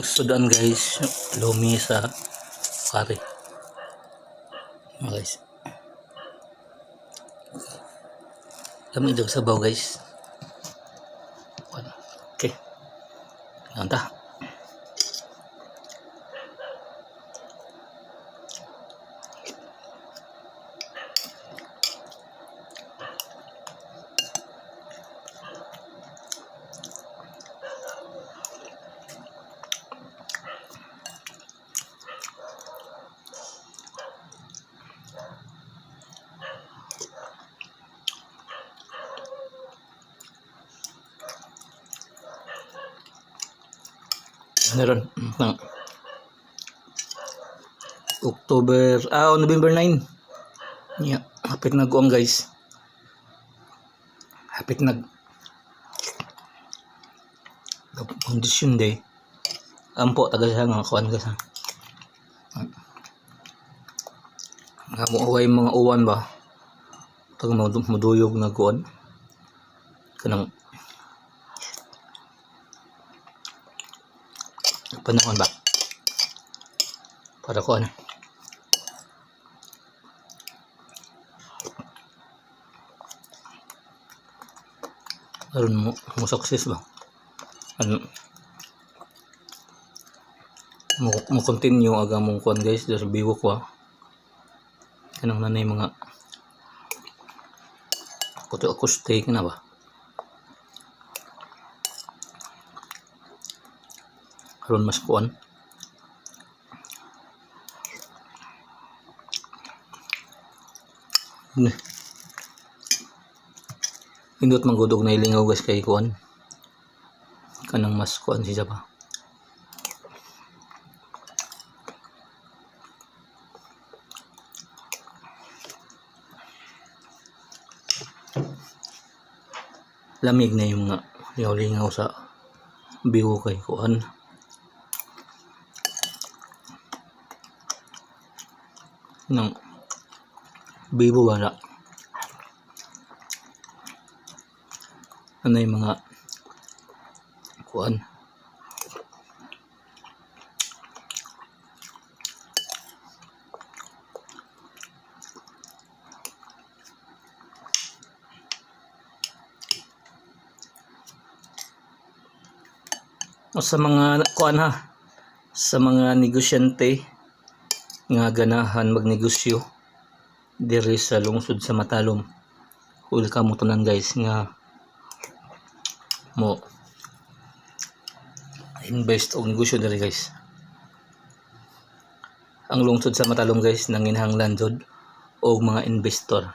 Sudan guys, lumi sa kari. Mga guys. Kami dyan sabaw guys. Okay. Ganda. Ano ron? Nang October, November 9. Yeah, hapit na guang guys. Hapit nag Foundation Day. Ampo taga siya nga kuan ka sa. Nga mo away mga uwan ba? Pag muduyog na kuan. Kanang panahon ba? Para kuan. Aron mo mo success ba? Ano mo, mo continue aga mong kuan guys sa biwok ko. Kanang nanay mga kuto acoustic na ba? Aron mas kuan. Pindot man gud og nailingaw guys kay kuan. Kanang mas kuan siya ba. Lamig na yung mga lingaw-lingaw sa biwo kay kuan. Nang bibo wala. Ano yung mga kuan. O sa mga kuan ha, sa mga negosyante nga ganahan magnegosyo diri sa lungsod sa Matalom. Welcome mo tanan guys nga mo invest og negosyo diri guys. Ang lungsod sa Matalom guys nanginahanglan jud og mga investor.